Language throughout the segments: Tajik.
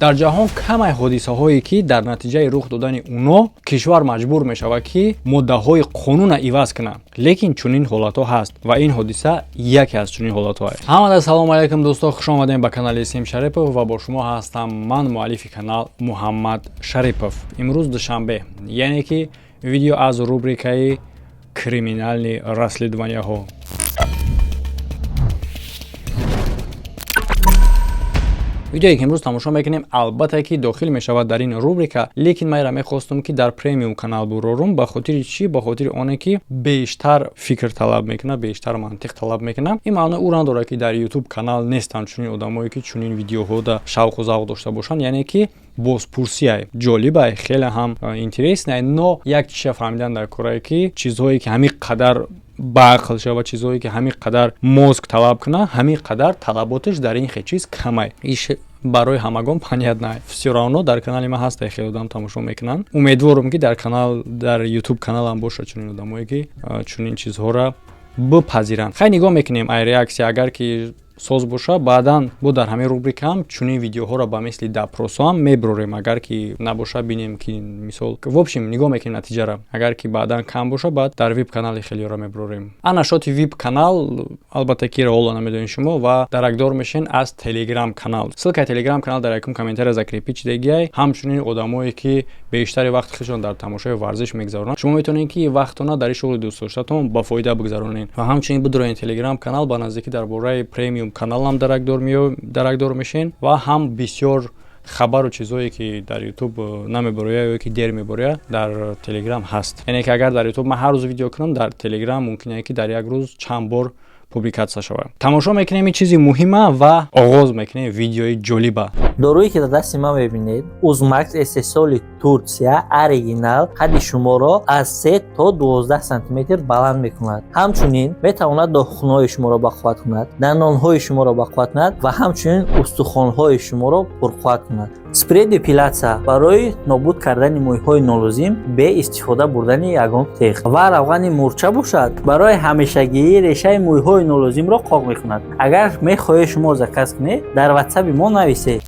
Дар ҷаҳон камай ҳодисаҳое, ки дар натиҷаи рух додани уно кишвар маҷбур мешавад, ки моддаҳои қонунро иваз кунад, лекин чунин ҳолатҳо ҳаст ва ин ҳодиса яке аз чунин ҳолатҳост. Ҳамада салому алайкум, дӯсто, хуш омадем ба канали Сим Шарипов ва бо шумо ҳастам ман, муаллифи канал Муҳаммад Шарипов. Имрӯз душанбе, яъне ки видео аз рубрикаи криминальный расследованияҳо. Видеое, ки имрӯз тамошо мекунем, албатта ки дохил мешавад дар ин рубрика, лекин майра мехостум, ки дар премиум канал бурорум. Ба хотири чӣ? Ба хотири оне ки бештар фикр талаб мекунад, бештар мантиқ талаб мекунад. Ин маънои ӯро надорад, ки дар ютуб канал нестанд чунин одамое, ки чунин видеоҳода шавқу завқ дошта бошанд, яъне ки бозпурсиай ҷолибай, хеле ҳам интересный. Но як чиза фаҳмидан дар корае, ки чизҳое, ки ҳамин қадар ба ақл шава, чизҳое, ки ҳамин қадар мозг талаб кунад, ҳамин қадар талаботаш дар ин хел чиз камай. Иш барои ҳамагон понятно. Всё равно дар канали ман ҳаста хеле одам тамошо мекунанд. Умедворам, ки дар канал, дар ютуб каналам бошад чунин одамое, ки чунин чизҳоро бипазиранд. Хай, нигоҳ мекунем ай реаксия. Агар ки соз боша, баъдан бо дар ҳамин рубрикаам чунин видеоҳоро ба мисли допросоам мебурорем. Агар ки набоша, бинем, ки мисол, в общем, нигоҳ мекунем натиҷара. Агар ки баъдан кам боша, баъд дар вип канали хелиёро мебурорем. Ана шоти вип канал, албатта ки ҳоло намедонед шумо ва даракдор мешен аз телеграм канал. Ссылкаи телеграм канал дар якум комментария закрепить шидагиай. Ҳамчунин одамое, ки бештари вақти худшон дар тамошои варзиш мегузаронанд, шумо метавонед, ки вақтона дар ин шуғли дӯстдоштатон ба фоида бигузаронед ва ҳамчунин бидуроед телеграм канал. Ба наздикӣ дар бораи премиум каналам даракдор мешен ва ҳам бисёр хабару чизҳое, ки дар ютуб намебарояд ё ки дер мебарояд, дар телеграм ҳаст. Яъне ки агар дар ютуб ман ҳар рӯз видео кунам, дар телеграм мумкин е, ки дар як рӯз чанд бор публикатсия шавад. Тамошо мекунем ин чизи муҳима ва оғоз мекунем видеои ҷолиба. Доруе, ки дар дасти ман мебинед, Узмакс, истеҳсоли Турсия, оригинал, қадди шуморо аз 3 то 12 сантиметр баланд мекунад. Ҳамчунин метавонад нохунҳои шуморо бақувват кунад, дандонҳои шуморо бақувват кунад ва ҳамчунин устухонҳои шуморо пурқувват кунад. Спрей депилятсия барои нобуд кардани мӯйҳои нолозим бе истифода бурдани ягон теғ ва равғани мурча бошад, барои ҳамешагии решаи мӯйҳои нолозимро қоқ мекунад. Агар мехоҳед шумо заказ кунед, дар ватсаби мо нависед.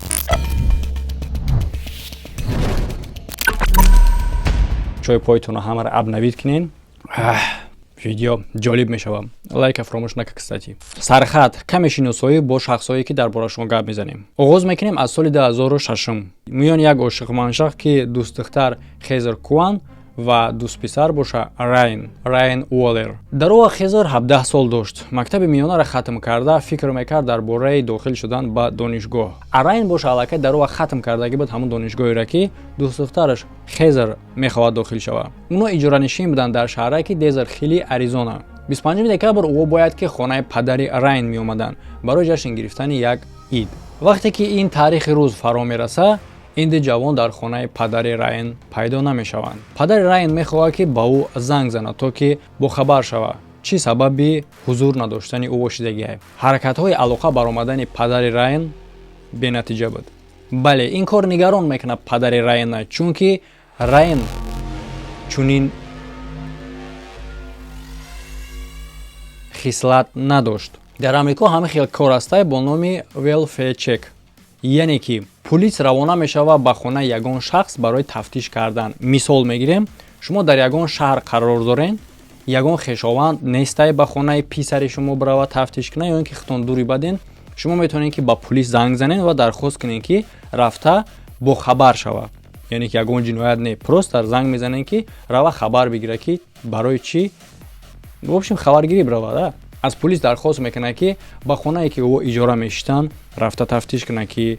Чойи пойтонро ҳамаро обновить кунен, видео ҷолиб мешавад. Лайка фаромӯш нака. Кстати, сархат: каме шиносоӣ бо шахсҳое, ки дар борашон гап мезанем. Оғоз мекунем аз соли 2006. Миёни як ошиқманшақ, ки дӯстдухтар Хезер Куан ва дӯстписар боша Райн Уоллер. Дар он вақт Хезер 17 сол дошт. Мактаби миёнаро хатм карда, фикр мекард дар бораи дохил шудан ба донишгоҳ. А Райн боша аллакай дар он вақт хатм кардагӣ буд ҳамон донишгоҳеро, ки дӯстдухтараш Хезер мехоҳад дохил шавад. Оно иҷоранишин буданд дар шаҳраки Дезер Хилли, Аризона. 25 декабр ӯ бояд ки хонаи падари Райн меомаданд барои ҷашн гирифтани як ид. Вақте ки ин таърихи рӯз фаро мерасад, ин ду ҷавон дар хонаи падари Райн пайдо намешаванд. Падари Райн мехоҳад, ки ба ӯ занг занад, то ки бохабар шавад, чӣ сабаби ҳузур надоштани ӯ бошидагиай. Ҳаракатҳои алоқа баромадани падари Райн бенатиҷа буд. Бале, ин кор нигарон мекунад падари Райна, чунки Райн чунин хислат надошт. Дар Амрико ҳамин хел кор ҳастай бо номи welfare check, яъне ки пулис равона мешавад ба хонаи ягон шахс барои тафтиш кардан. Мисол мегирем: шумо дар ягон шаҳр қарор дорен, ягон хешованд нестай ба хонаи писари шумо бирава тафтиш кунад, ё ин ки худтон дури баден, шумо метавонед, ки ба пулис занг занед ва дархост кунед, ки рафта бохабар шавад. Яъне ки ягон ҷиноят не, просто занг мезанед, ки рава хабар бигира, ки барои чӣ, в общем, хабаргирӣ бирава. Аз пулис дархост мекунад, ки ба хонае, ки ӯ иҷора мешитанд, рафта тафтиш кунад, ки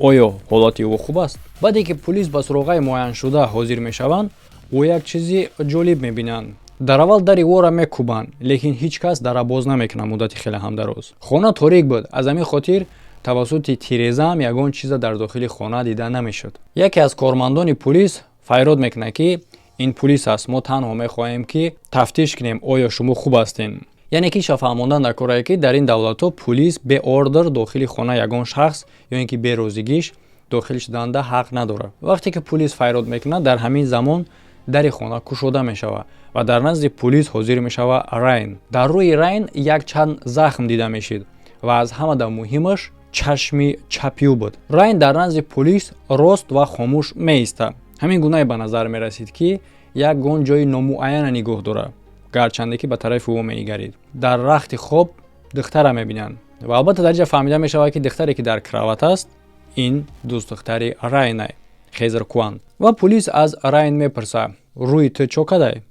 оё ҳолати ӯ хуб аст. Баъде ки пулис ба суроғаи муайяншуда ҳозир мешаванд, ӯ як чизи ҷолиб мебинанд. Дар аввал дари ӯро мекӯбанд, лекин ҳеҷ кас дара боз намекунад. Муддати хеле ҳам дароз хона торик буд, аз ҳамин хотир тавассути тирезаам ягон чиза дар дохили хона дида намешуд. Яке аз кормандони пулис файрод мекунад, ки ин пулис аст, мо танҳо мехоҳем, ки тафтиш кунем, оё шумо хуб ҳастен. Яъне ки фаҳмондан дар корае, ки дар ин давлатҳо пулис бе ордер дохили хона ягон шахс ё ин ки бе розигиш дохил шуданда ҳақ надорад. Вақте ки пулис файрод мекунад, дар ҳамин замон дари хона кушода мешавад ва дар назди пулис ҳозир мешавад Райн. Дар рӯи Райн якчанд захм дида мешид ва аз ҳамада муҳимаш Чашми чапи ӯ буд. Райн дар назди пулис рост ва хомӯш меистад. Ҳамин гунае ба назар мерасид, ки як гон ҷои номуайяна нигоҳ дорад, гарчанде ки ба тарафи ӯ менигарид. Дар рахти хоб духтара мебинанд ва албатта дар инҷа фаҳмида мешавад, ки духтаре, ки дар кровать аст, ин дӯстдухтари Райнай, Хезер Куан. Ва пулис аз Райн мепурсад: «Рӯи ту чо кадай?»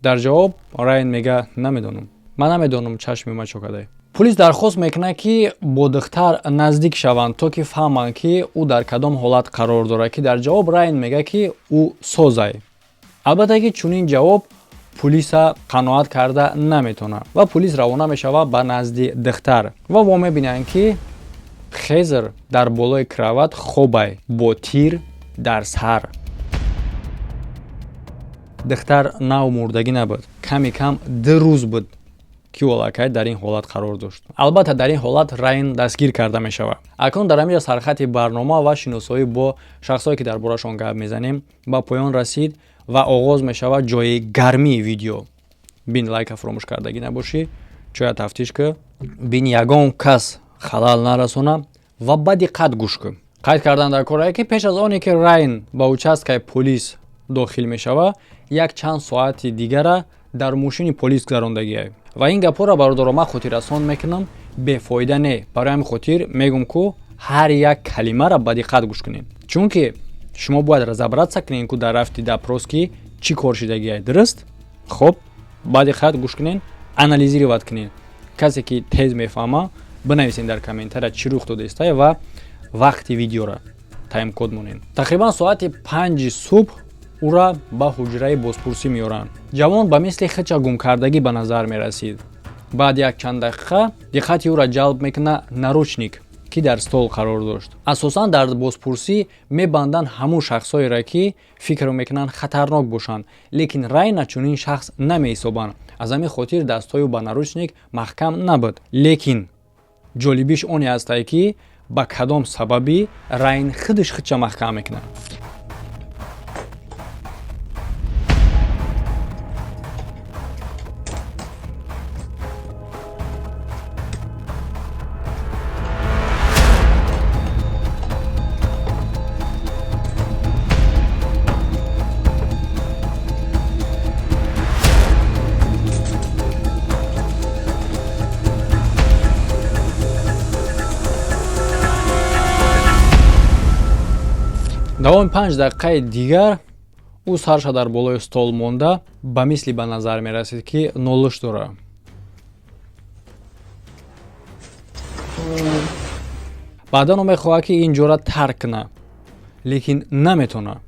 Дар ҷавоб Райн мега: «Намедонам, ман намедонам, чашми ма чо кадай». Пулис дархост мекунад, ки бо духтар наздик шаванд, то ки фаҳманд, ки ӯ дар кадом ҳолат қарор дорад, ки дар ҷавоб Райн мега, ки ӯ созай. Албатта ки чунин ҷавоб пулиса қаноат карда наметавонад ва пулис равона мешавад ба назди духтар ва во мебинанд, ки Хезер дар болои кровать хобай бо тир дар сар. Духтар нав мурдагӣ набуд, ками кам 2 рӯз буд, ки аллакай дар ин ҳолат қарор дошт. Албатта, дар ин ҳолат Райн дастгир карда мешавад. Акнун дар ҳаминҷа сархати барнома ва шиносоӣ бо шахсое, ки дар борашон гап мезанем, ба поён расид ва оғоз мешавад ҷои гармии видео. Бин, лайка фуромӯш кардагӣ набошӣ, чоя тафтиш ки бин, ягон кас халал нарасона ва ба диққат гӯш кун. Қайд кардан дар корае, ки пеш аз оне ки Райн ба участкаи полис дохил мешавад, як чанд соати дигара дар мошини полис гузарондагиа. Ва ин гапҳоро, бародаро, ман хотиррасон мекунам, бефоида не. Барои ҳамин хотир мегӯм, ку ҳар як калимаро ба диққат гӯш кунед, чунки шумо бояд разобраться кунед, ку дар рафти допрос ки чӣ кор шидагиа. Дуруст? Хоб, ба диққат гӯш кунед, анализировать кунед. Касе ки тез мефаҳма, бинависед дар комментария, чӣ рух додаистае, ва вақти видеора таймкод монед. Тақрибан соати 5-и субҳ ӯра ба ҳуҷраи бозпурсӣ меоранд. Ҷавон ба мисли хича гумкардагӣ ба назар мерасид. Баъд як чанд дақиқа диққати ӯра ҷалб мекунад наручник, ки дар стол қарор дошт. Асосан дар бозпурсӣ мебанданд ҳамун шахсҳоеро, ки фикр мекунанд хатарнок бошанд, лекин Райна чунин шахс намеҳисобанд. Аз ҳамин хотир дастҳои ӯ ба наручник маҳкам набуд. Лекин ҷолибиш оне ҳастае, ки ба кадом сабабӣ Райн худаш худша маҳкам мекунад. Давоми 5 дақиқаи дигар ӯ сарша дар болои стол монда, ба мисли ба назар мерасид, ки нолиш дорад. Баъдан ӯ мехоҳад, ки ин ҷора тарк кунад, лекин наметавонад.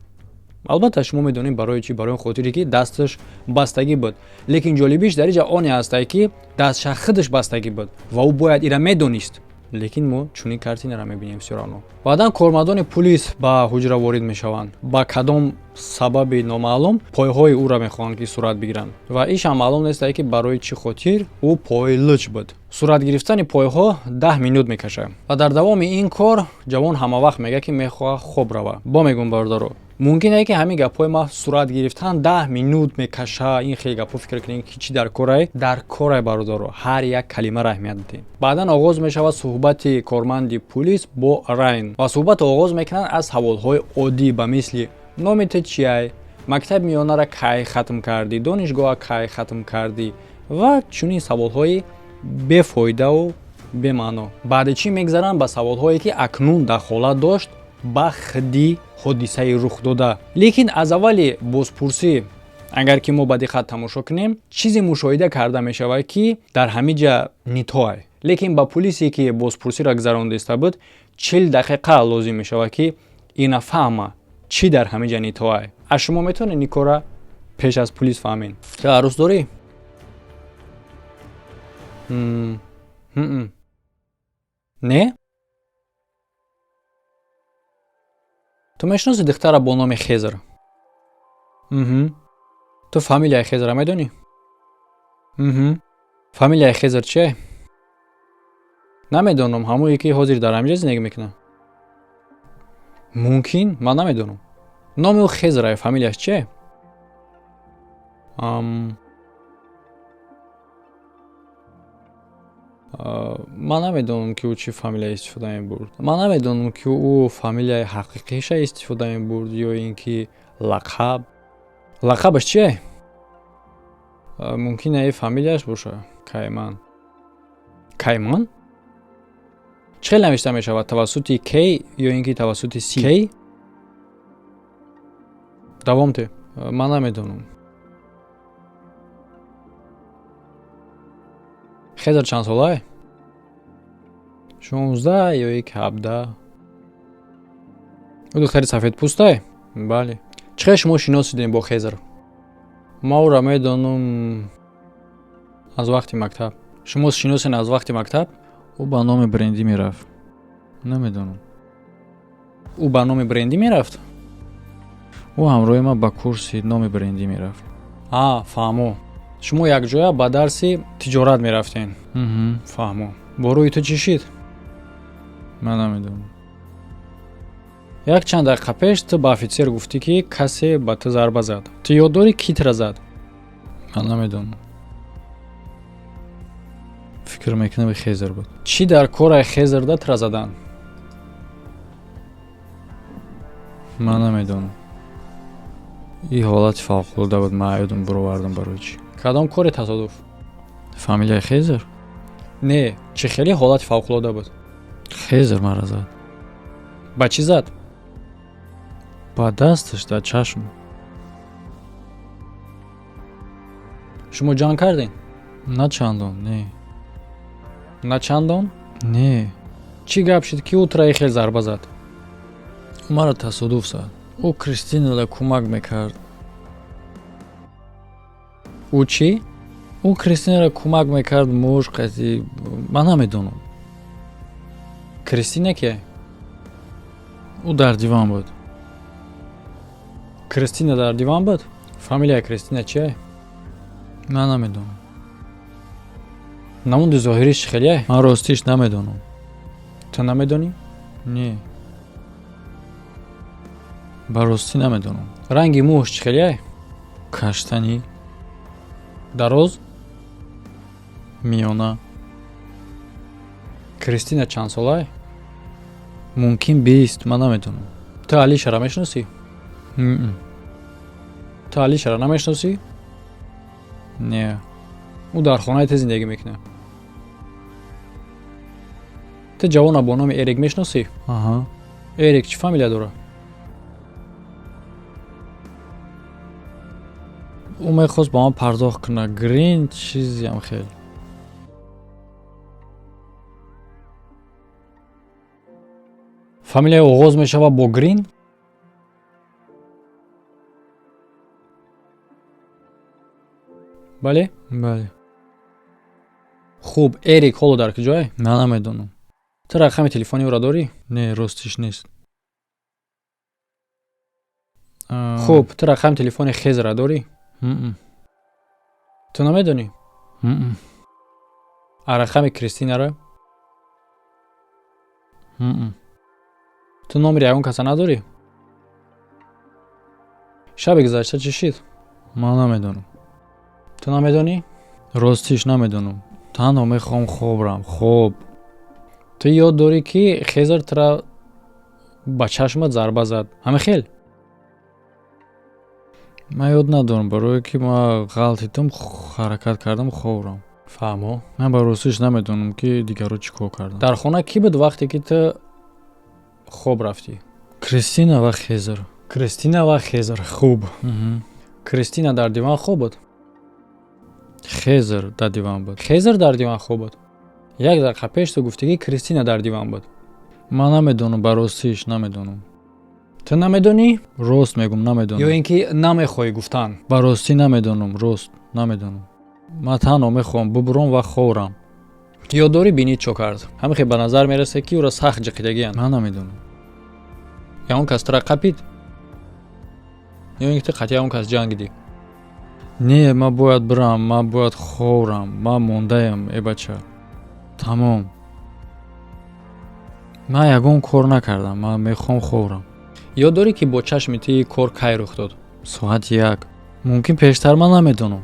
Албатта, шумо медонед барои чӣ: барои он хотире, ки дасташ бастагӣ буд. Лекин ҷолибиш дар инҷа оне ҳастае, ки дастша худаш бастагӣ буд ва ӯ бояд ира медонист, лекин мо чунин картинаро мебинем всё равно. Баъдан кормандони пулис ба ҳуҷра ворид мешаванд. Ба кадом сабаби номаълум пойҳои ӯро мехоҳанд, ки сурат бигиранд, ва ишам маълум нестае, ки барои чӣ хотир ӯ пои луч буд. Сурат гирифтани пойҳо 10 минут мекашад ва дар давоми ин кор ҷавон ҳамавақт мегӯяд, ки мехоҳад хоб равад. Бо мегӯм, бародаро, мумкин е, ки ҳамин гапҳои ма, сурат гирифтан 10 минут мекаша, ин хеле гапҳо, фикр кунем, ки чӣ дар корае. Дар корае, бародаро, ҳар як калимаро аҳамият бидиҳем. Баъдан оғоз мешавад суҳбати корманди пулис бо Райн ва суҳбатро оғоз мекунанд аз саволҳои оддӣ, ба мисли: номи ту чиай, мактаби миёнаро кай хатм кардӣ, донишгоҳа кай хатм кардӣ ва чунин саволҳои бефоидаву бемаъно. Баъди чӣ мегзаранд ба саволҳое, ки акнун дахолат дошт ба хиди ҳодисаи рухдода. Лекин аз аввали бозпурсӣ, агар ки мо ба диққат тамошо кунем, чизе мушоҳида карда мешавад, ки дар ҳамин ҷа нитоай. Лекин ба пулисе, ки бозпурсиро гузарондиста буд, 40 дақиқа лозим мешавад, ки ина фаҳма, чӣ дар ҳамин ҷа нитоай. Аз шумо метавонед ин кора пеш аз пулис фаҳмед. Ту арӯс дорӣ? Не, ту мешиноси духтара бо номи Хезр? Ту фамилияи Хезра медонӣ? Фамилияи Хезр чие? Намедонам. Ҳамое, ки ҳозир дар ҳаминҷа зиндагӣ мекунад? Мумкин, ман намедонам. Номи ӯ Хезра, фамилияш чие? Ман намедонам, ки ӯ чӣ фамилия истифода мебурд. Ман намедонам, ки ӯ фамилияи ҳақиқиша истифода мебурд ё ин ки лақаб. Лақабаш чие? Мумкин е фамилияш боша. Кайман. Кайман чӣ хел навишта мешавад? Тавассути К ё ин ки тавассути С? К. Давом те. Ман намедонам. Хезар чанд солае? 16 ё ки 17. Ӯ духтари сафедпӯстае? Бале. Чӣ хел шумо шинос шудем бо Хезар? Ма ӯро медонам аз вақти мактаб. Шумо шиносен аз вақти мактаб? Ӯ ба номи Брендӣ мерафт. Намедонам. Ӯ ба номи Брендӣ мерафт? Ӯ ҳамроҳи ман ба курси номи Брендӣ мерафт. А, фаҳмо. Шумо якҷоя ба дарси тиҷорат мерафтен? Фаҳмо. Бо рӯи ту чӣ шид? Ман намедонам. Як чанд дақиқа пеш ту ба офитсер гуфтӣ, ки касе ба ту зарба зад. Ту ёд дорӣ, кӣ тура зад? Ман намедонам. Фикр мекунам, Хезер буд. Чӣ дар кораи Хезерда тура задан? Ман намедонам. Ин ҳолати фавқулода буд, ман ёдам буровардам. Барои чӣ? Кадом кори тасодуф? Фамилияи Хезер? Не, чӣ хеле ҳолати фавқулода буд? Хезер мара зад. Ба чӣ зад? Ба дасташ дар чашм. Шумо ҷанг кардем? На чандон, не. На чандон, не. Чӣ гап шуд, ки ӯ тура хел зарба зад? Ӯ маро тасодуф зад. Ӯ Кристинала кӯмак мекард. Ӯ чӣ? Ӯ Кристинаро кӯмак мекард. Муш қати, ман намедонам. Кристина кие? Ӯ дар диван буд. Кристина дар диван буд? Фамилияи Кристина чие? Ман намедонам. Намуди зоҳириш чӣ хеле? Ман ростиш намедонам. Ту намедонӣ? Не, ба ростӣ намедонам. Ранги мӯш чӣ хеле? Каштанӣ. Дароз? Миёна. Кристина чанд солае? Мумкин 20, ман намедонам. Ту Алишара мешиносӣ? Ту Алишара намешиносӣ? Не. Ӯ дар хонаи ту зиндагӣ мекунад. Ту ҷавона бо номи Эрик мешиносӣ? Аҳа. Эрик чӣ фамилия дорад? Ӯ мехост ба ман пардохт кунад. Грин, чизиам хел. Фамилияи оғоз мешавад бо Грин? Бале, бале. Хуб, Эрик ҳоло дар куҷое? Ман намедонам. Ту рақами телефони ӯро дорӣ? Не, ростиш нест. Хуб, ту рақами телефони Хезра дорӣ? Ту намедонӣ? А рақами Кристинара? Ту номери ягон каса надорӣ? Шаби гузашта чӣ шид? Ман намедонам. Ту намедонӣ? Ростиш намедонам. Танҳо мехоҳам хобрам, хоб. Ту ёд дорӣ, ки Хезар тура ба чашмат зарба зад, ҳама хел? Ман ёд надорам, барое ки ман ғалтидам, ҳаракат кардам хобрам. Фаҳмо. Ман ба ростиш намедонам, ки дигарро чӣ кор кардам. Дар хона кӣ буд, вақте ки ту хоб рафтӣ? Кристина ва Хезер. Кристина ва Хезер. Хуб, Кристина дар диван хоб буд? Хезер дар диван буд. Хезер дар диван хоб буд? Як дақиқа пеш ту гуфтӣ, ки Кристина дар диван буд. Ман намедонам, ба ростиш намедонам. Ту намедонӣ? Рост мегӯм, намедонам. Ё ин ки намехоҳӣ гуфтан? Ба ростӣ намедонам, рост намедонам. Ман танҳо мехоҳам бубурам ва хобрам. Ёд дорӣ, бинит чо кард? Ҳамихе ба назар мерасад, ки ӯро сахт ҷиқидагиянд. Ман намедонам. Ягон кас тура қапид ё ин ки ту қатъи ягон кас ҷангидӣ? Не, ман бояд бирам, ман бояд хобрам, ман мондаям. Э, бача, тамом. Ман ягон кор накардам, ман мехоҳам хобрам. Ёд дорӣ, ки бо чашми ту кор кай рух дод? Соати 1, мумкин пештар, ман намедонам.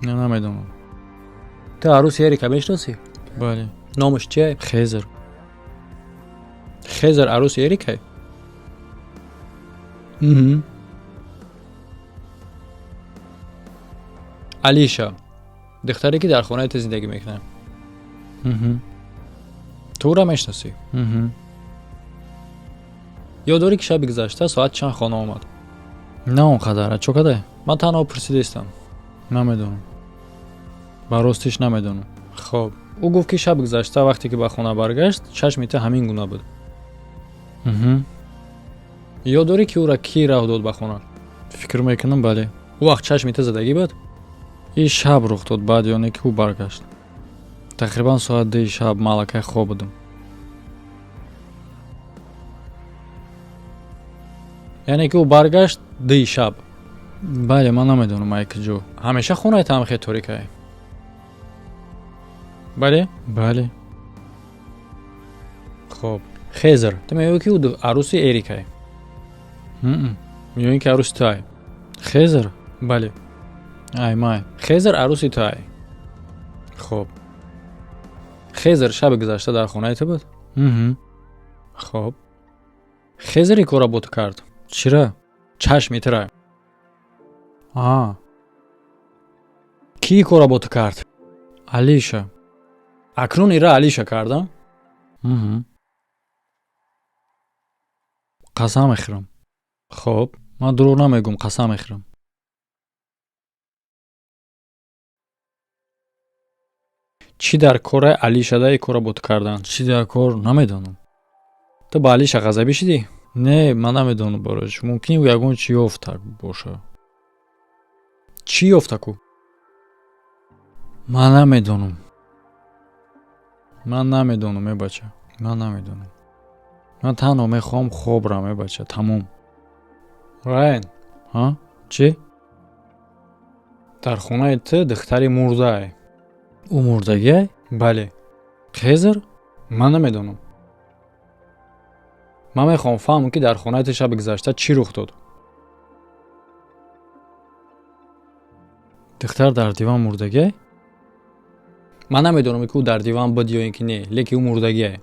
Намедонам. Ту арӯси Эрика мешиносӣ? Бале. Номаш чие? Хезер. Хезер арӯси Эрикай? Алиша, духтаре ки дар хонаи ту зиндагӣ мекунад, ту ӯро мешиносӣ? Ёд дорӣ, ки шаби гузашта соат чанд хона омад? На он қадар. Чо кадай? Ман танҳо пурсидаистам. Намедонам, ба ростиш намедонам. Хоб, ӯ гуфт, ки шаби гузашта вақте ки ба хона баргашт, чашми ту ҳамин гуна буд. Ёд дорӣ, ки ӯро кӣ раҳ дод ба хона? Фикр мекунам, бале. Ӯ вақт чашми ту задагӣ буд? Ин шаб рух дод, баъди оне ки ӯ баргашт. Тақрибан соат 2-и шаб ман аллакай хоб будам. Яъне ки ӯ баргашт 2-и шаб? Бале, ман намедонам, ай куҷо. Ҳамеша хонаи ту ҳам хеле торикае? Бале? Бале. Хоб, Хезер, ту мегӯӣ, ки ӯ арӯси Эрикае ё ин ки арӯси туай? Хезер? Бале. Ай май. Хезер арӯси туай. Хоб, Хезер шаби гузашта дар хонаи ту буд? Хоб, Хезер ин корро бо ту кард? Чира? Чашми тура. А. Кӣ ин корро бо ту кард? Алиша. Акнун ира Алиша кардам? Қасам мехӯрам. Хоб. Ман дурӯғ намегӯм, қасам мехӯрам. Чӣ дар кораи Алишада ин корро бо ту кардан? Чӣ дар кор, намедонам. Ту ба Алиша ғазабӣ шидӣ? Не, ман намедонам барои чӣ. Мумкин ягон чӣ ёфта боша. Чӣ ёфтаку? Ман намедонам, ман намедонам, э бача, ман намедонам. Ман танҳо мехоҳам хоб рам, э бача, тамом. Райан. Ҳа, чӣ? Дар хонаи ту духтари мурдаай. Ӯ мурдагиай? Бале. Хезер? Ман намедонам. Ман мехоҳам фаҳмам, ки дар хонаи ту шаби гузашта чӣ рух дод. Духтар дар диван мурдагиай? Ман намедонам, ки ӯ дар диван буд ё ин ки не, лекин ӯ мурдагиай.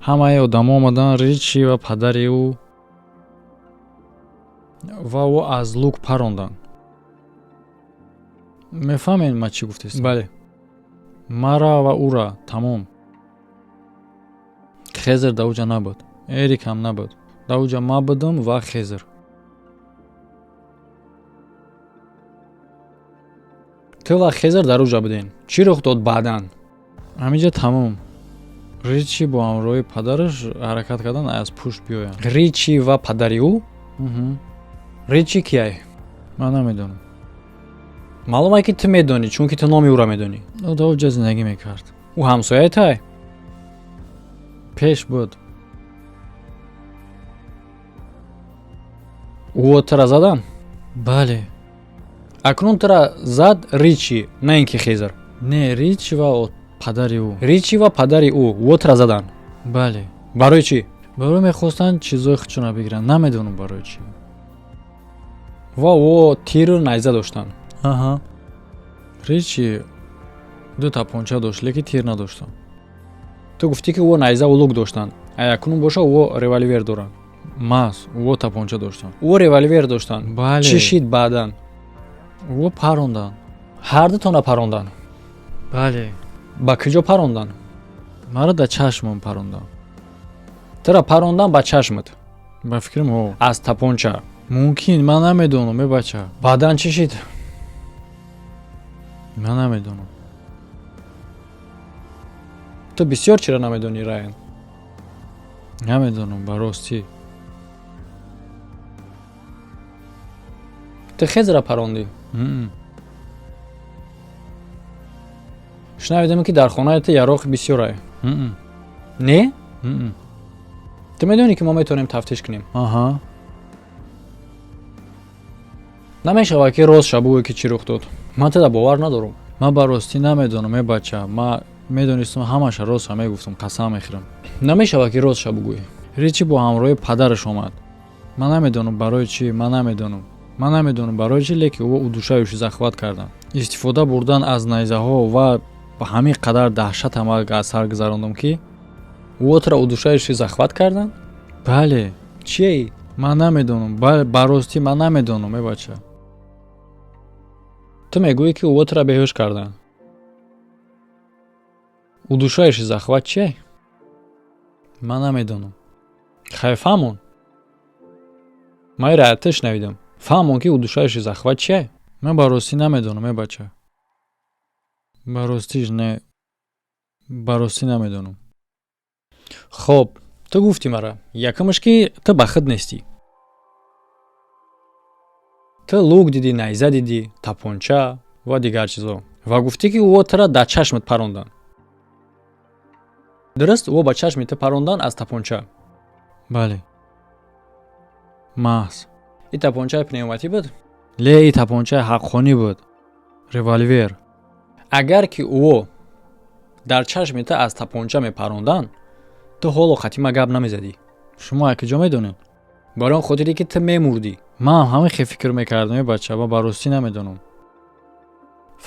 Ҳамаи одамо омаданд, Ричи ва падари ӯ, ва ӯ аз люк паронданд. Мефаҳмед, ман чӣ гуфтестам? Бале. Мара ва ӯра, тамом. Хезер дар уҷа набуд, Эрик ҳам набуд. Дар уҷа ман будам ва Хезер. Ту ва Хезер дар уҷа буден. Чӣ рух дод баъдан? Ҳаминҷа тамом. Ричи бо ҳамроҳи падараш ҳаракат кардан аз пушт биёянд. Ричи ва падари ӯ? Ричи кияй? Ман намедонам. Маълум ае, ки ту медонӣ, чунки ту номи ӯро медонӣ. Ӯ дар уҷа зиндагӣ мекард. Ӯ ҳамсояи тай? Пеш буд. Ӯ тура задан? Бале. Акнун тура зад Ричи, на ин ки Хезер? Не, Ричи ва падари ӯ. Ричи ва падари ӯ ӯ тура задан? Бале. Барои чӣ? Барои мехостанд чизои худшонро бигиранд, намедонам барои чӣ. Ва ӯ тиру найза доштанд? Аҳа. Ричи ду тапонча дошт, лекин тир надоштанд. Ту гуфтӣ, ки ӯ найзаву лук доштанд, а акнун боша ӯ револьвер доранд. Мас ӯ тапонча доштанд. Ӯ револьвер доштанд? Бале. Чӣ шид баъдан? Ӯ паронданд. Ҳардутона паронданд? Бале. Ба куҷо паронданд? Маро дар чашмам паронданд. Тура парондан ба чашмат? Ба фикрам, ҳо. Аз тапонча? Мумкин, ман намедонам, э бача. Баъдан чӣ шид? Ман намедонам. Ту бисёр чиро намедонӣ, Райан. Намедонам, ба ростӣ. Ту Хезера парондӣ? Шунавидем, ки дар хонаи ту яроқи бисёрае. Не? Ту медонӣ, ки мо метавонем тафтиш кунем? Аҳа. Намешавад, ки рост шабуе, ки чӣ рух дод? Ман туда бовар надорам. Ман ба ростӣ намедонам, э бача. Ман медонистам, ҳамаша ростша мегуфтам, қасам мехӯрам. Намешавад, ки ростша бугӯӣ? Ричи бо ҳамроҳи падараш омад. Ман намедонам барои чӣ, ман намедонам. Ман намедонам барои чи, лекин ӯ удушающий захват карданд, истифода бурдан аз найзаҳо ва ба ҳамин қадар даҳшат ҳама аз сар гузарондам, ки Ӯ удушающий захват карданд? Бале. Чие? Ман намедонам, ба ростӣ ман намедонам, э бача. Ту мегӯӣ, ки ӯ беҳуш карданд. Удушающий захват чие? Ман намедонам. Хай, фаҳмон. Ман ира ту шунавидам. Фаҳмон, ки удушающий захват чие. Ман ба ростӣ намедонам, э бача, ба ростиш не, ба ростӣ намедонам. Хоб, ту гуфтӣ мара, якумаш, ки ту ба худ нестӣ. Ту лук дидӣ, найза дидӣ, тапонча ва дигар чизо ва гуфтӣ, ки ӯ тура дар чашмат паронданд. Дуруст, ӯ ба чашми ту парондан аз тапонча? Бале, маҳз. И тапончаи пневматӣ буд? Ле, и тапончаи ҳаққонӣ буд, револьвер. Агар ки ӯ дар чашми ту аз тапонча мепаронданд, ту ҳоло хатима гап намезадӣ. Шумо аз куҷо медонед? Барои он хотире, ки ту мемурдӣ. Ман ҳамин хел фикр мекардам, э бача, ман ба ростӣ намедонам.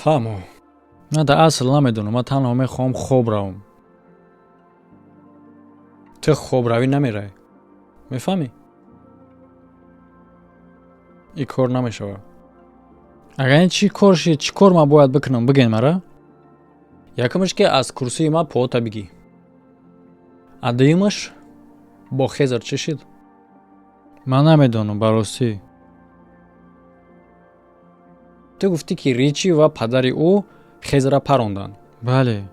Фаҳмо. Ман дар асл намедонам, ман танҳо мехоҳам хоб равам. Ту хобравӣ намеравӣ, мефаҳмӣ? Ин кор намешавад. Агар ин чӣ кор шид, чӣ кор ман бояд бикунам, бигӯен мара. Якумаш, ки аз курсии ман пота бигӣ, а дуюмаш, бо Хезар чӣ шид? Ман намедонам, ба ростӣ. Ту гуфтӣ, ки Ричи ва падари ӯ Хезара паронданд. Бале.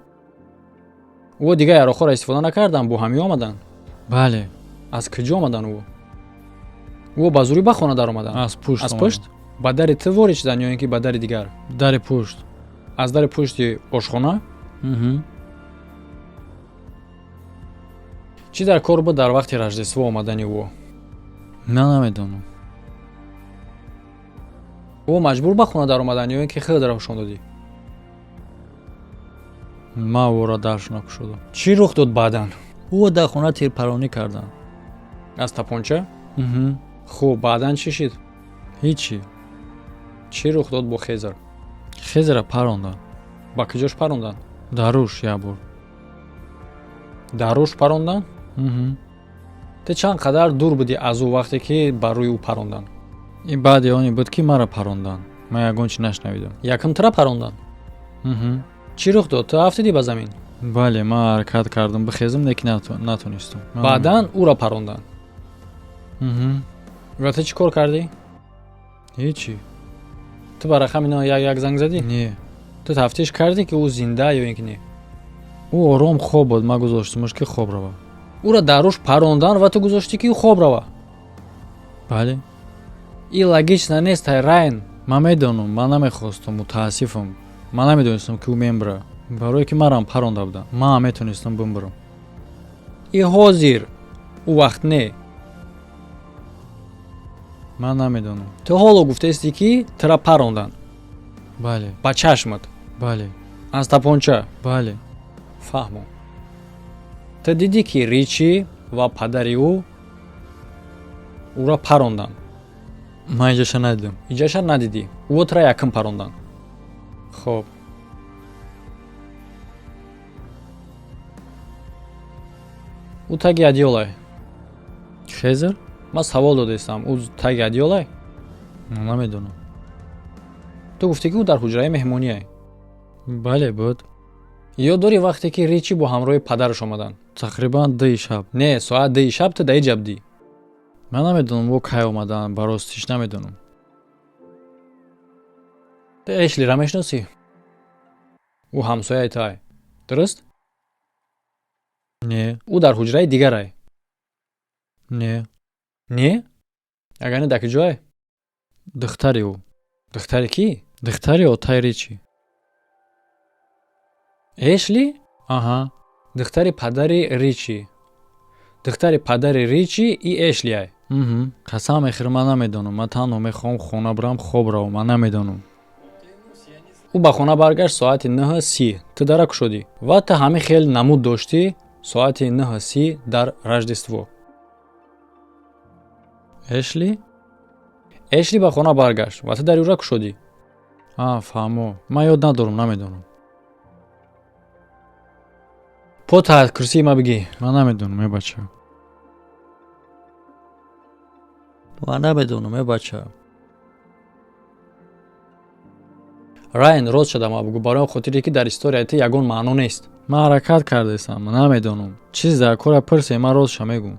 Ӯ дигар яроқҳоро истифода накарданд, бо ҳамӣ омаданд? Бале. Аз куҷо омаданд? Ӯ ба зурӣ ба хона даромаданд? Аз пушт. Аз пушт ба дари ту ворид шуданд ё ин ки ба дари дигар? Дари пушт. Аз дари пушти ошхона? Чӣ дар кор буд дар вақти Рождество омадани ӯ? Ман намедонам. Ӯ маҷбур ба хона даромаданд ё ин ки худ равшон додӣ? Ман ӯро дарш накушодам. Чӣ рух дод баъдан? Ӯ дар хона тирпаронӣ карданд. Аз тапонча? Хуб, баъдан чӣ шид? Ҳичи. Чӣ рух дод бо Хезар? Хезера паронданд. Ба куҷош паронданд? Дар рӯш як бор. Дар рӯш паронданд? Ту чанд қадар дур будӣ аз ӯ, вақте ки бар рӯи ӯ паронданд? Ин баъди оне буд, ки маро паронданд. Ман ягон чи нашнавидам. Якум тура паронданд? Чӣ рух дод, ту афтидӣ ба замин? Бале, ман ҳаракат кардам бихезам, лекин натонистам. Баъдан ӯро паронданд ва ту чӣ кор кардӣ? Ҳечи. Ту ба рақами 911 занг задӣ? Не. Ту тафтиш кардӣ, ки ӯ зинда ё ин ки не? Ӯ ором хоб буд, ман гузоштамаш, ки хоб равад. Ӯро дар рӯш парондан ва ту гузоштӣ, ки ӯ хоб рава? Бале. Ин логично нест, Райн. Ман медонам, ман намехостам, мутаассифам. Ман намедонистам, ки ӯ мембира, барое ки марам паронда будам, ман метонистам бимбирам. И ҳозир, ӯ вақт не. Ман намедонам. Ту ҳоло гуфтаистӣ, ки тура паронданд. Бале. Ба чашмат? Бале. Аз тапонча? Бале. Фаҳмо. Ту дидӣ, ки Ричи ва падари ӯ ӯро паронданд? Ман иҷаша надидам. Иҷаша надидӣ. Ӯ тура якум паронданд. Хоб, ӯ таги одеялай? Хезер? Ман савол додаистам, ӯ таги одеялай? Намедонам. Ту гуфтӣ, ки ӯ дар ҳуҷраи меҳмониай. Бале, буд. Ёд дорӣ, вақте ки Ричи бо ҳамроҳи падараш омаданд? Тақрибан 2-и шаб. Не, соат 2-и шаб ту дар иҷа будӣ. Ман намедонам, ӯ кай омаданд, ба ростиш намедонам. Ту Эшлира мешиносӣ? Ӯ ҳамсояи туай, дуруст? Не. Ӯ дар ҳуҷраи дигарай? Не. Не? Агар не, дар куҷое? Духтари ӯ. Духтари кӣ? Духтари отаи Ричи. Эшли? Аҳа. Духтари падари Ричи. Духтари падари Ричи и Эшлиай? Қасам мехӯрам, ман намедонам, ман танҳо мехоҳам хона бирам, хоб равам, ман намедонам. Ӯ ба хона баргашт соати 9:30, ту дара кушодӣ ва ту ҳамин хел намуд доштӣ соати 9:30 дар Рождество. Эшли? Эшли ба хона баргашт ва ту дари ӯра кушодӣ. А, фаҳмо. Ман ёд надорам, намедонам. Пота аз курсии ма бигӣ. Ман намедонам, э бача. Ман намедонам, э бача. Райан, рост шуда ма бугӯ, барои он хотире ки дар историяи ту ягон маъно нест. Ман ҳаракат кардаистам, намедонам. Чизе дар кора пурсе, ман ростша мегӯм.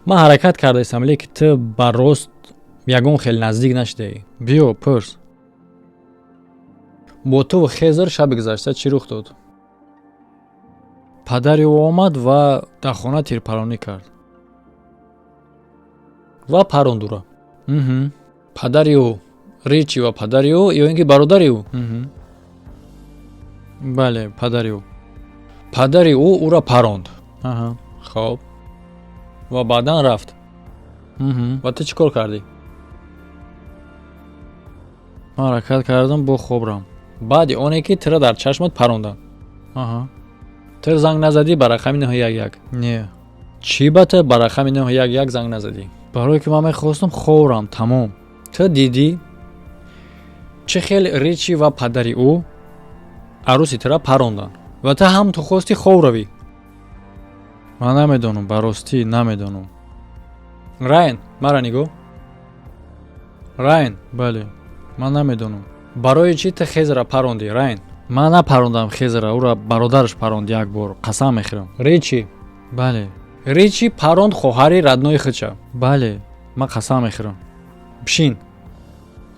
Ман ҳаракат кардаистам, лекин ту ба рост ягон хел наздик нашидаӣ. Биё, пурс. Бо туву Хезер шаби гузашта чӣ рух дод? Падари ӯ омад ва дар хона тирпаронӣ кард. Ва паронд ӯро. Падари ӯ Ричи ва падари ӯ ё ин ки бародари ӯ? Бале, падари ӯ. Падари ӯ ӯро паронд. Хоб, ва баъдан рафт. Ва ту чӣ кор кардӣ? Ман ҳаракат кардам, бо хобрам. Баъди оне ки туро дар чашмат паронданд, ту занг назадӣ ба рақами 911? Не. Чӣ ба ту ба рақами 911 занг назадӣ? Барое ки ман мехостам хобрам, тамом. Ту дидӣ, чӣ хел Ричи ва падари ӯ арӯси тура паронданд, ва ту ҳам ту хости хоб равӣ. Ман намедонам, ба ростӣ намедонам. Райан, мара нигоҳ. Райан. Бале, ман намедонам. Барои чӣ ту Хезера парондӣ, Райан? Ман напарондам Хезера, ӯра бародараш паронд як бор, қасам мехӯрам. Ричи? Бале. Ричи паронд хоҳари родной худша? Бале, ман қасам мехӯрам. Бишин.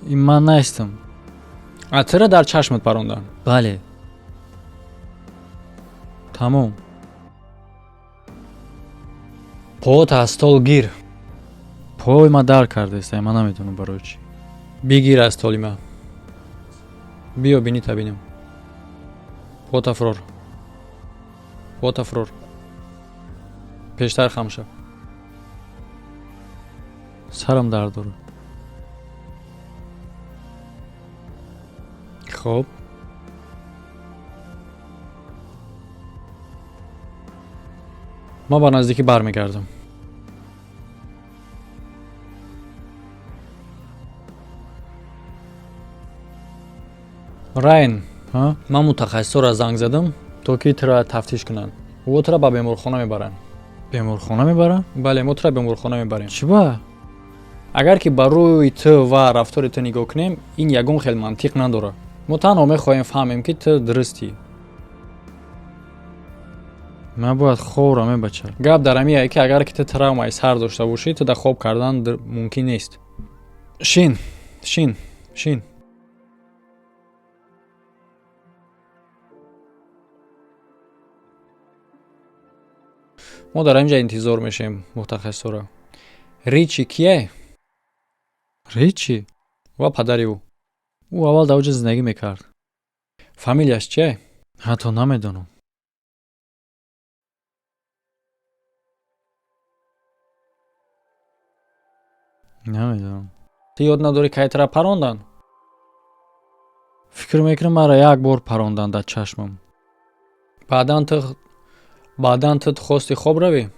Ин ман нестам. А тура дар чашмат паронданд? Бале, тамом. Поот аз стол гир. Пой ма дард кардаиста, ман намедонам барои чӣ. Бигир аз столи ма. Биё, бинита бинам. Пота фурор, пота фурор, пештар хам шав. Сарам дард дорад. Хоб, ман ба наздикӣ бармегардам. Райн, ман мутахассисоро занг задам, то ки тура тафтиш кунанд. Ӯ тура ба беморхона мебаранд. Беморхона мебаранд? Бале, мо тура беморхона мебарем. Чӣ ба? Агар ки ба рӯи ту ва рафтори ту нигоҳ кунем, ин ягон хел мантиқ надорад. Мо танҳо мехоҳем фаҳмем, ки ту дурустӣ. Ман бояд хобрам, э бача. Гап дар ҳамие ки агар ки ту травмаи сар дошта бошӣ, ту дар хоб кардан мумкин нест. Шин, шин, шин. Мо дар ҳамин ҷа интизор мешавем мутахассисоро. Ричи кие? Ричи? Ва падари ӯ. Ӯ аввал дар оҷа зиндагӣ мекард. Фамилияш чие? Ҳатто намедонам. Намедонам. Ту ёд надорӣ, кай тура паронданд? Фикр мекунам, маро як бор паронданд дар чашмам. Баъдан ту хости хоб равӣ?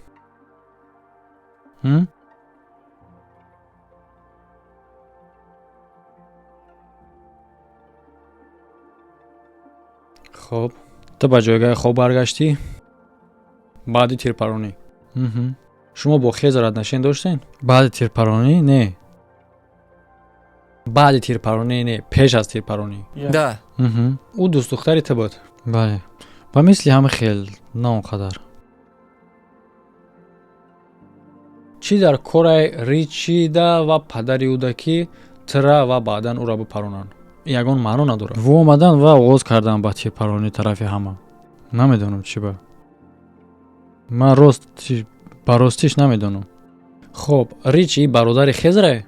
Хоб, ту ба ҷойгоҳи хоб баргаштӣ баъди тирпаронӣ? Шумо бо Хезер отношение доштед? Баъди тирпаронӣ не. Баъди тирпаронӣ не, пеш аз тирпаронӣ? Да. Ӯ дӯстдухтари ту буд? Бале, ба мисли ҳама хел, на он қадар. Чӣ дар кораи Ричида ва падари ӯда, ки тура ва баъдан ӯро бипаронанд? Ягон маъно надорад. Во омадан ва оғоз кардам ба тирпаронӣ тарафи ҳама. Намедонам, чӣ ба. Ман рост ба ростиш намедонам. Хоб, Ричи бародари Хезре?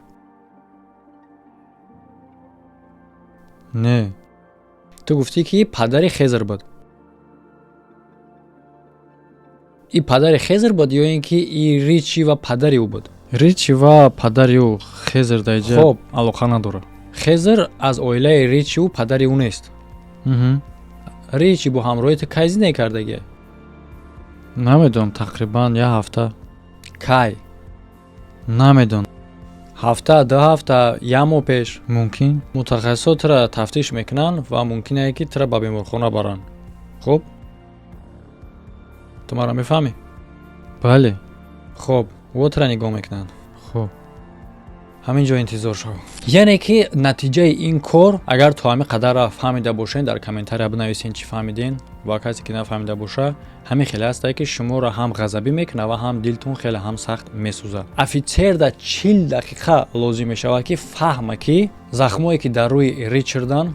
Не. Ту гуфтӣ, ки падари Хезер буд. И падари Хезер буд ё ин ки и Ричи ва падари ӯ буд? Ричи ва падари ӯ. Хезер дар иҷа Хоб. алоқа надорад. Хезер аз оилаи Ричиу падари ӯ нест? Ричи бо ҳамроҳи ту кай зиндагӣ кардагия? Намедонам, тақрибан як ҳафта. Кай? Намедонам. Ҳафта, 2 ҳафта, як моҳ пеш мумкин. Мутахассисо тура тафтиш мекунанд ва мумкине, ки тура ба беморхона баранд. Хуб, ту маро мефаҳмӣ? Бале. Хоб, во тура нигоҳ мекунанд. Хуб, ҳамин ҷо интизор шав. Яъне ки натиҷаи ин кор, агар то ҳамин қадарра фаҳмида бошед, дар комментария бинависен, чӣ фаҳмиден. Ва касе ки нафаҳмида боша, ҳамин хеле ҳастае, ки шуморо ҳам ғазабӣ мекунад ва ҳам дилтон хеле ҳам сахт месӯзад. Офитсерда 40 дақиқа лозим мешавад, ки фаҳма, ки захмое, ки дар рӯи Ричардан,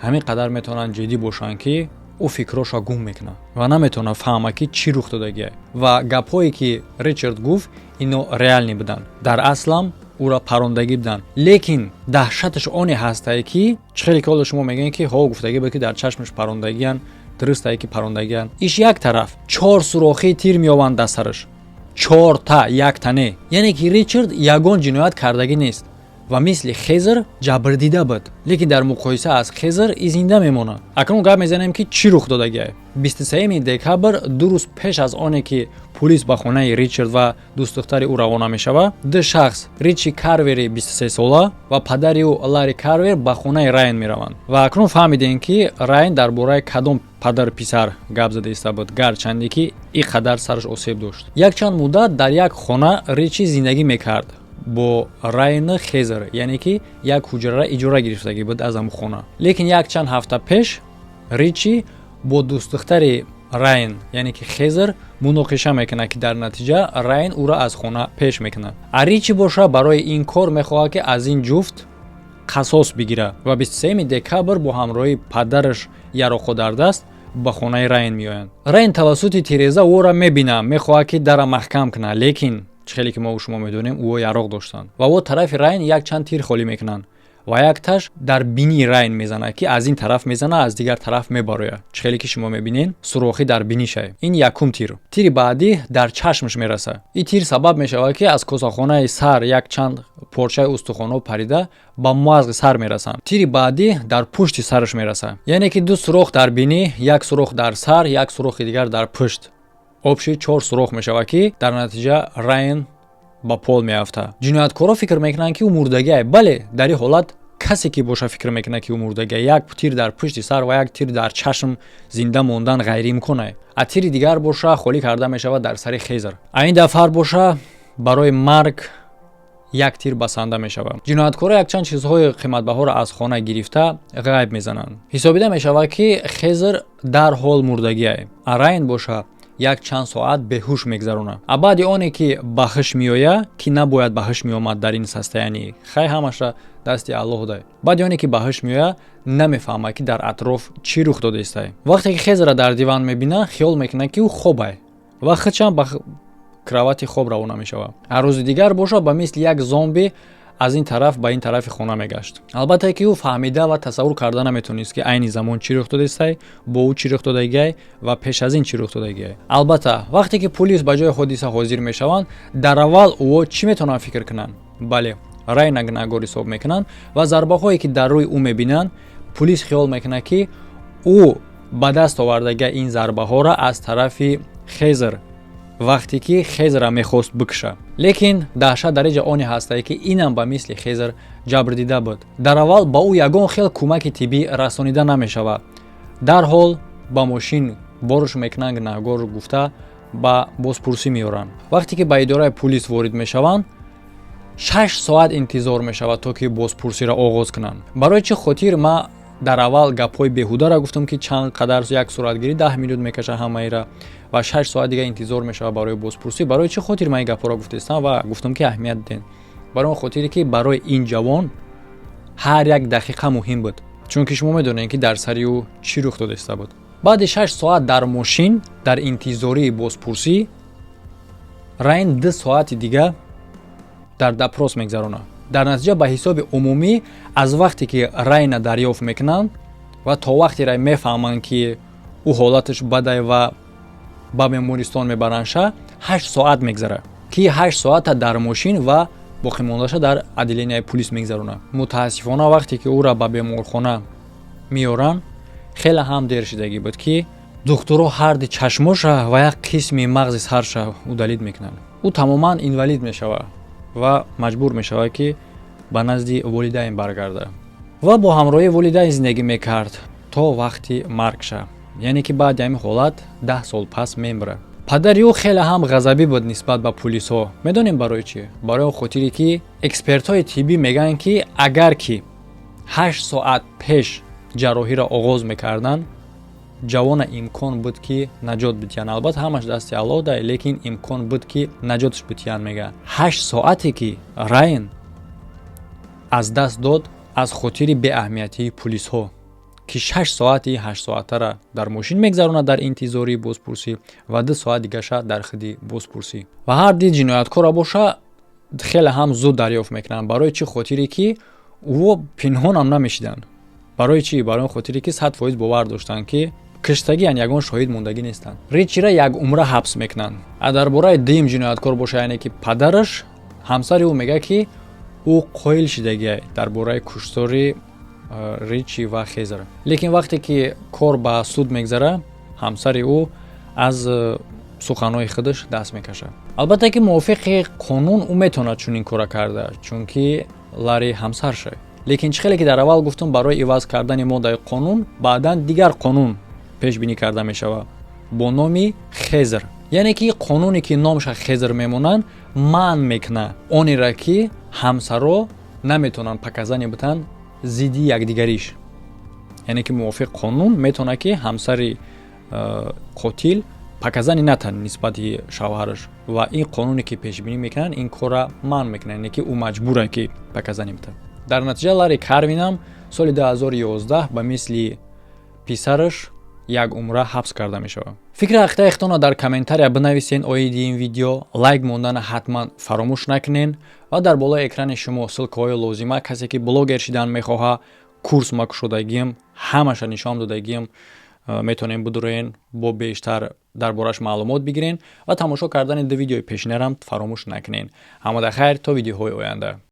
ҳамин қадар метавонанд ҷиддӣ бошанд, ки ӯ фикрошро гум мекунад ва наметавонад фаҳма, ки чӣ рух додагиа. Ва гапҳое, ки Ричард гуфт, ино реальный буданд, дар аслам ӯро парондагӣ буданд. Лекин даҳшаташ оне ҳастае, ки чӣ хеле ки ҳоло шумо мегӯед, ки ҳо, гуфтагӣ буд, ки дар чашмаш парондагиян. Дурустае, ки парондагиян, иш як тараф, чор сурохии тир меёванд дар сараш, чорта, якта не. Яъне ки Ричард ягон ҷиноят кардагӣ нест ва мисли Хезер ҷабрдида буд, лекин дар муқоиса аз Хезер и зинда мемонад. Акнун гап мезанем, ки чӣ рух додагиа. 23 декабр, 2 рӯз пеш аз оне ки пулис ба хонаи Ричард ва дӯстдухтари ӯ равона мешавад, ду шахс, Ричи Карвери 23 сола ва падари ӯ Ларри Карвер, ба хонаи Райан мераванд. Ва акнун фаҳмидем, ки Райан дар бораи кадом падару писар гап зада иста буд, гарчанде ки ин қадар сараш осеб дошт. Якчанд муддат дар як хона Ричи зиндагӣ мекард бо Райну Хезер, яъне ки як ҳуҷрара иҷора гирифтагӣ буд аз ҳамун хона. Лекин якчанд ҳафта пеш Ричи бо дӯстдухтари Райн, яъне ки Хезер, муноқиша мекунад, ки дар натиҷа Райн ӯро аз хона пеш мекунад. А Ричи боша, барои ин кор мехоҳад, ки аз ин ҷуфт қасос бигирад ва 23 декабр бо ҳамроҳии падараш, яроқҳо дар даст, ба хонаи Райн меоянд. Райн тавассути тиреза ӯро мебинад, мехоҳад, ки дара маҳкам кунад, лекин чӣ хеле ки мо шумо медонем, ӯ яроқ доштанд ва ӯ тарафи Райн якчанд тир холӣ мекунанд ва якташ дар бинии Райн мезанад, ки аз ин тараф мезана, аз дигар тараф мебарояд. Чӣ хеле ки шумо мебинед, сурохӣ дар бинишай. Ин якум тир. Тири баъдӣ дар чашмаш мерасад. Ин тир сабаб мешавад, ки аз косахонаи сар якчанд порчаи устухонҳо парида, ба мағзи сар мерасанд. Тири баъдӣ дар пушти сараш мерасад. Яъне ки ду сурох дар бинӣ, як сурох дар сар, як сурохи дигар дар пушт, общий чор сурох мешавад, ки дар натиҷа Райн ба пол меафтад. Ҷинояткорон фикр мекунанд, ки ӯ мурдагиай. Бале, дар ин ҳолат касе ки боша, фикр мекунад, ки ӯ мурдагиай. Як тир дар пушти сар ва як тир дар чашм, зинда мондан ғайриимкон. А тири дигар боша, холӣ карда мешавад дар сари Хезер. А ин дафъар боша, барои марг як тир басанда мешавад. Ҷинояткоро якчанд чизҳои қиматбаҳоро аз хона гирифта, ғайб мезананд. Ҳисобида мешавад, ки Хезер дарҳол мурдагиай, а Райн боша, як чанд соат беҳуш мегзаронад. А баъди оне ки ба ҳуш меояд, ки набояд ба ҳуш меомад дар ин состояние, хай, ҳамаша дасти Аллоҳ дай, баъди оне ки ба ҳуш меояд, намефаҳмад, ки дар атроф чӣ рух додаистай. Вақте ки Хезера дар диван мебинад, хиёл мекунад, ки ӯ хобай, ва худшам ба кровати хоб равона мешавад. А рӯзи дигар боша, ба мисли як зомби аз ин тараф ба ин тарафи хона мегашт. Албатта ки ӯ фаҳмида ва тасаввур карда наметонист, ки айни замон чӣ рух додаистай, бо ӯ чӣ рух додагиай ва пеш аз ин чӣ рух додагиай. Албатта, вақте ки пулис ба ҷои ҳодиса ҳозир мешаванд, дар аввал ӯ чӣ метавонанд фикр кунанд? Бале, Райна гунаҳгор ҳисоб мекунанд ва зарбаҳое, ки дар рӯи ӯ мебинанд, пулис хиёл мекунад, ки ӯ ба даст овардага ин зарбаҳоро аз тарафи Хезер, вақте ки Хезера мехост бикуша. Лекин даҳшат дар инҷа оне ҳастае, ки инам ба мисли Хезер ҷабр дида буд. Дар аввал ба ӯ ягон хел кӯмаки тиббӣ расонида намешавад. Дарҳол ба мошин борш мекунанд, гунаҳгор гуфта ба бозпурсӣ меоранд. Вақте ки ба идораи пулис ворид мешаванд, 6 соат интизор мешавад, то ки бозпурсиро оғоз кунанд. Барои чӣ хотир ман дар аввал гапҳои беҳударо гуфтам, ки чанд қадар як суратгирӣ 10 минут мекашад ҳамаира ва 6 соат дига интизор мешавад барои бозпурсӣ? Барои чӣ хотир ман ин гапҳоро гуфтаистам ва гуфтам, ки аҳамият дидем? Барои он хотире, ки барои ин ҷавон ҳар як дақиқа муҳим буд, чунки шумо медонед, ки дар сари ӯ чӣ рух додаиста буд. Баъди 6 соат дар мошин дар интизории бозпурсӣ, Райн 2 соати дига дар допрос мегзаронад. Дар натиҷа, ба ҳисоби умумӣ, аз вақте ки Райна дарёфт мекунанд ва то вақте рай мефаҳманд, ки ӯ ҳолаташ бадай ва ба бемористон мебарандша, 8 соат мегзарад, ки 8 соата дар мошин ва боқимондаша дар отделенияи пулис мегзаронад. Мутаассифона, вақте ки ӯра ба беморхона меоранд, хеле ҳам дер шидагӣ буд, ки духтуро ҳарди чашмоша ва як қисми мағзи сарша удалить мекунанд. Ӯ тамоман инвалид мешавад ва маҷбур мешавад, ки Ба назди волидайн баргарда ва бо ҳамроҳии волидайн зиндагӣ мекард то вақти маргша, яъне ки баъди ҳамин ҳолат 10 сол пас мемирад. Падари ӯ хеле ҳам ғазабӣ буд нисбат ба пулисҳо. Медонем барои чӣ? Барои он хотире, ки экспертҳои тиббӣ мегӯянд, ки агар ки 8 соат пеш ҷарроҳиро оғоз мекарданд, ҷавона имкон буд, ки наҷот битиҳанд. Албатта, ҳамаш дасти Аллоҳ да, лекин имкон буд, ки наҷотш битиҳанд, мегӯянд. 8 соате ки Райан аз даст дод аз хотири беаҳамиятии пулисҳо, ки 6 соати 8 соатара дар мошин мегзаронад дар интизории бозпурсӣ ва 2 соат дигаша дар хиди бозпурсӣ. Ва ҳар ди ҷинояткора боша, хеле ҳам зуд дарёфт мекунанд. Барои чӣ хотире, ки ӯ пинҳонам намешиданд. Барои чӣ? Барои он хотире, ки 100% бовар доштанд, ки киштагиан, ягон шоҳид мондагӣ нестанд. Ричира як умра ҳабс мекунанд. А дар бораи дуюм ҷинояткор боша, яъне ки падараш, ҳамсари ӯ мегӯяд, ки ӯ қоил шидагиай дар бораи куштори Ричи ва Хезер. Лекин вақте ки кор ба суд мегзара, ҳамсари ӯ аз суханҳои худаш даст мекашад. Албатта ки мувофиқи қонун ӯ метавонад чунин кора карда, чунки Лари ҳамсар шуд. Лекин чӣ хеле ки дар аввал гуфтум, барои иваз кардани моддаи қонун баъдан дигар қонун пешбинӣ карда мешавад бо номи Хезер, яъне ки қонуне, ки номша Хезер мемонанд, манъ мекунад онеро, ки ҳамсаро наметавонанд показания битанд зидди якдигариш. Яъне ки мувофиқ қонун метавонад, ки ҳамсари қотил показания натан нисбати шавҳараш. Ва ин қонуне, ки пешбинӣ мекунанд, ин корра манъ мекунад, яъне ки ӯ маҷбура, ки показания битад. Дар натиҷа Лари Карвинам соли 2011 ба мисли писараш як умра ҳабс карда мешавад. Фикри ҳақиқаи худтонро дар комментария бинависен оиди ин видео. Лайк мондана ҳатман фаромӯш накунен ва дар болои экрани шумо ссылкаҳои лозима. Касе ки блогер шидан мехоҳа, курс ма кушодагием, ҳамаша нишон додагием, метавонем бидуроен, бо бештар дар бораш маълумот бигирен. Ва тамошо кардани ду видеои пешинарам фаромӯш накунен. Ҳамада хайр, то видеоҳои оянда.